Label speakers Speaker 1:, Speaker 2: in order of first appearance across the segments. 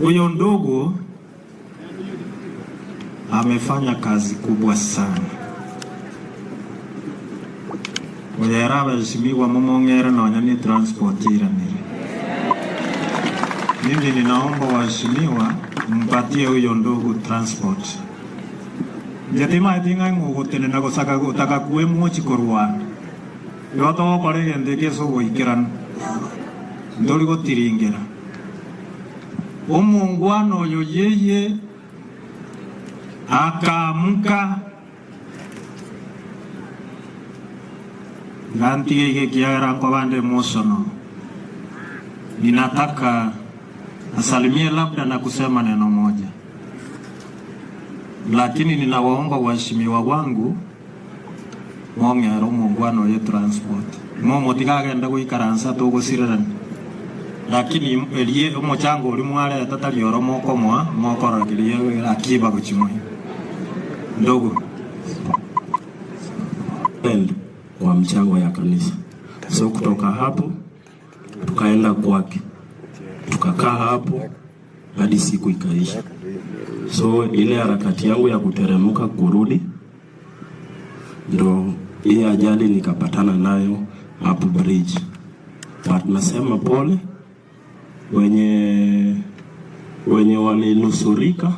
Speaker 1: Huyo ndugu amefanya kazi kubwa sana. Oyera abaheshimiwa mumong'ere nonya ni transport iranire. Mimi ninaomba waheshimiwa mpatie huyo ndugu transport. Njetima ting'ai ng'ogotenena gosaka gotaka kue mochi korwana. Igo togokora egento eke ase ogoikeranu. Ntori gotiringera. Omongwana oyo yeye akaamka iga ntige iga ekiagera nkobande emotional. Ninataka asalimie labda na kusema neno moja, lakini ninawaomba waheshimiwa wangu mong'era omongwana oyo transport momotigagenda goikaransa togosirerani lakini erie omochango ori mwareta tari oro mokomoa mokorokeria akiba gochimoi ndogo
Speaker 2: kwa mchango ya kanisa. So kutoka hapo tukaenda kwake, tukakaa hapo hadi siku ikaisha. So ile harakati yangu ya kuteremka kurudi, ndo hii ajali nikapatana nayo hapo bridge. But nasema pole wenye walinusurika.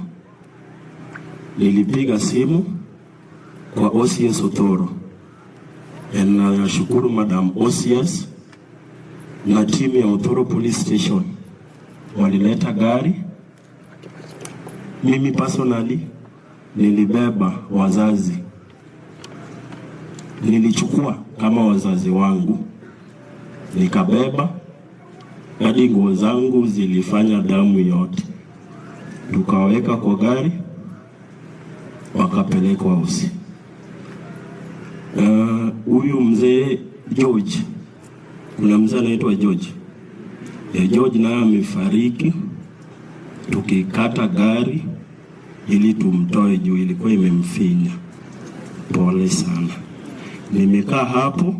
Speaker 2: Nilipiga simu kwa OCS Othoro. Nashukuru Madam OCS na timu ya Othoro Police Station walileta gari. Mimi personally nilibeba wazazi, nilichukua kama wazazi wangu, nikabeba hadi nguo zangu zilifanya damu yote, tukaweka kwa gari, wakapelekwa hosi. Huyu mzee George, kuna mzee anaitwa George. George naye amefariki, tukikata gari ili tumtoe juu ilikuwa imemfinya. Pole sana. Nimekaa hapo,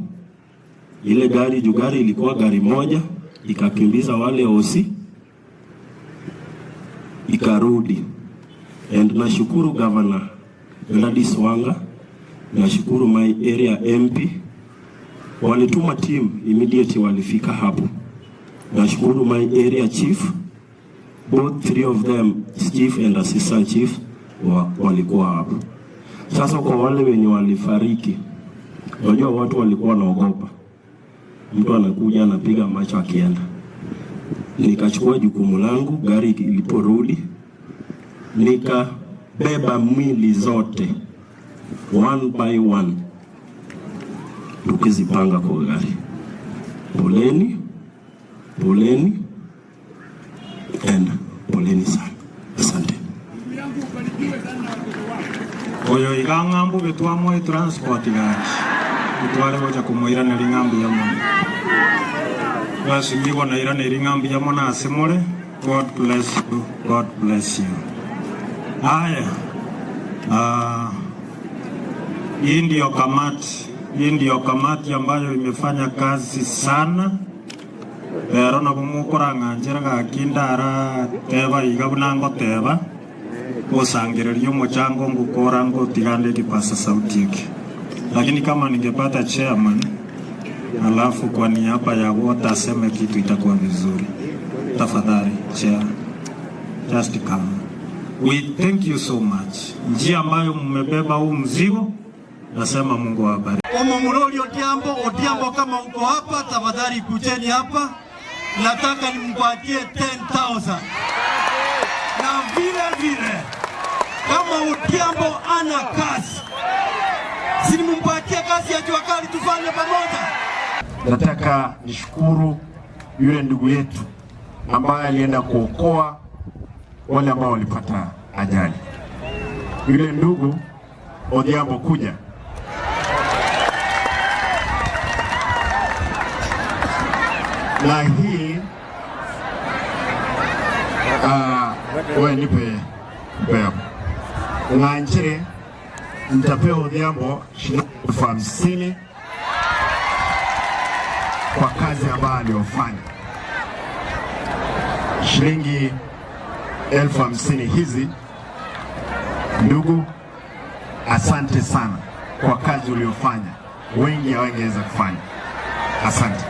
Speaker 2: ile gari juu gari ilikuwa gari moja, ikakimbiza wale hosi, ikarudi. And nashukuru Governor Gladys Wanga, nashukuru my area MP, walituma team immediately, walifika hapo. Nashukuru my area chief, both three of them, chief and assistant chief, walikuwa hapo. Sasa kwa wale wenye walifariki, unajua watu walikuwa wanaogopa, mtu anakuja anapiga macho akienda. Nikachukua jukumu langu, gari iliporudi nikabeba mwili zote one by one, tukizipanga kwa gari. Poleni, poleni and poleni sana, asante.
Speaker 1: Oyo iga ng'ambu betwamoe transport gaki itware gocha komoiraneri ng'ambu ya mono basimigwa nairaneri ng'ambu ya mono ase more. God bless you, God bless you. Haya, hii ndio kamati, hii ndio kamati ambayo imefanya kazi sana rero nabo mokorang'anchera gaki ndara teba iga buna ngoteba gosangereria omochango ngukora ngotigande kipasa sauti eke, lakini kama ningepata chairman alafu kwa niaba ya wote aseme kitu itakuwa vizuri. Tafadhali chair, just come. We thank you so much. Njia ambayo mmebeba huu mzigo, nasema Mungu awabariki.
Speaker 3: Omomurori Odhiambo, Odhiambo, kama uko hapa tafadhali kujeni hapa, nataka nimpatie 10,000 na vile vile kama Odhiambo ana kazi, si nimpatie kazi ya jua kali, tufanye pamoja.
Speaker 4: Nataka nishukuru yule ndugu yetu ambaye alienda kuokoa wale ambao walipata ajali. Yule ndugu Odhiambo, kuja. Na hii wewe nipe hapo. Ng'anjire nitapewa Odhiambo shilingi 50,000 kwa kazi ambayo aliyofanya. Shilingi 50,000 hizi. Ndugu, asante sana kwa kazi uliofanya, wengi hawangeweza kufanya. Asante.